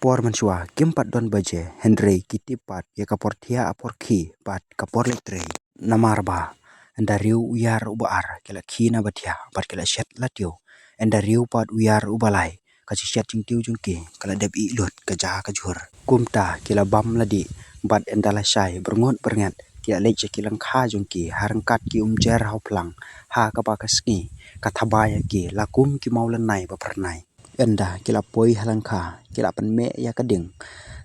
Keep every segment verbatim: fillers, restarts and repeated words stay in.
por mynshuwa kim pat don baje, hynrei ki tip pat ïa ka por thiah, ka por khie bad ka por leit trei. Namar ba ynda riew u ïar uba ar ki la khie na ba thiah bad ki la shet la tiew, ynda riew pat u ïar uba lai ka jingshet jingtiew jong ki ka la dep ïeh lut ka ja ka jhur. Kumta ki la bam la dih bad ynda la shai byrngot byrnget ki la leit sha ki lyngkha jong ki ha ryngkat ki umjer ha u phlang, ha kaba ka sngi ka thaba ïa ki la kum ki mawlynnai ba phyrnai. Ynda ki la poi ha lyngkha ki la pynmeh ïa ka ding.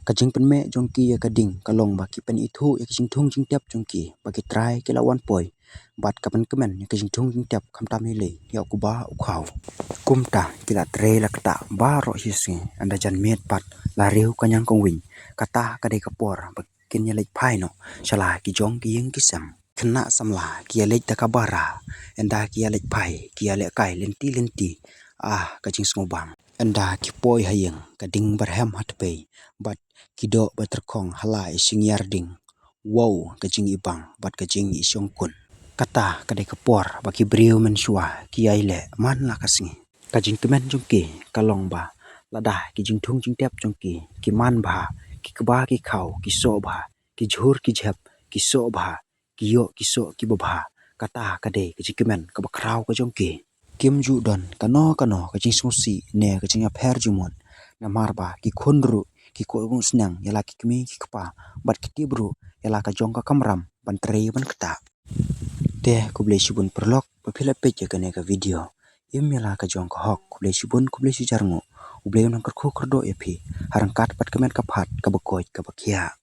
Ka jingpynmeh jong ki ïa ka ding ka long ba ki pynithuh ïa ka jingthung jingtep jong ki ba ki trai ki la wan poi bad ka pynkmen ïa ka jingthung jingtep khamtam lei lei ïa u kba u khaw. Kumta ki la trei la ktah baroh shi sngi, ynda jan miet pat la riew ka ñiang kongwin. Kata ka dei ka por ba kin ïa leit phai noh sha la ki jong ki ïing ki sem. Khynnah samla ki ïa leit da kaba ra, ynda ki ïa leit phai ki ïa lehkai lynti lynti. Ah, ka jingsngewbang. Ynda ki poi ha ïing ka ding byrhem ha tpei bad ki doh ba tyrkhong ha la i shyngiar ding. Wow, ka jingibang bad ka jingishongkun. Kata ka dei ka por ba ki briew mynshuwa ki ïai leh man la ka sngi. Ka jingkmen jong ki ka long ba lada ki jingthung jingtep jong ki ki man bha, ki kba ki khaw ki soh bha, ki jhur ki jhep ki soh bha, ki ïoh ki soh kiba bha. Kata ka dei ka jingkmen kaba khraw ka jong ki. Kim ju don kano kano ka jingsngewsih ne ka jingïapher jingmut, namar ba ki khun ruh ki kohnguh sneng ïa la ki kmie ki kpa bad ki tip ruh ïa la ka jong ka kamram ban trei ban ktah. Te khublei shibun paralok ba phi la peit ïa kane ka video. Im ïa la ka jong ka hok, khublei shibun, khublei shihajar nguh. U Blei un nang kyrkhu kyrdoh ïa phi ha ryngkat bad ka met ka phad kaba koit kaba khiah.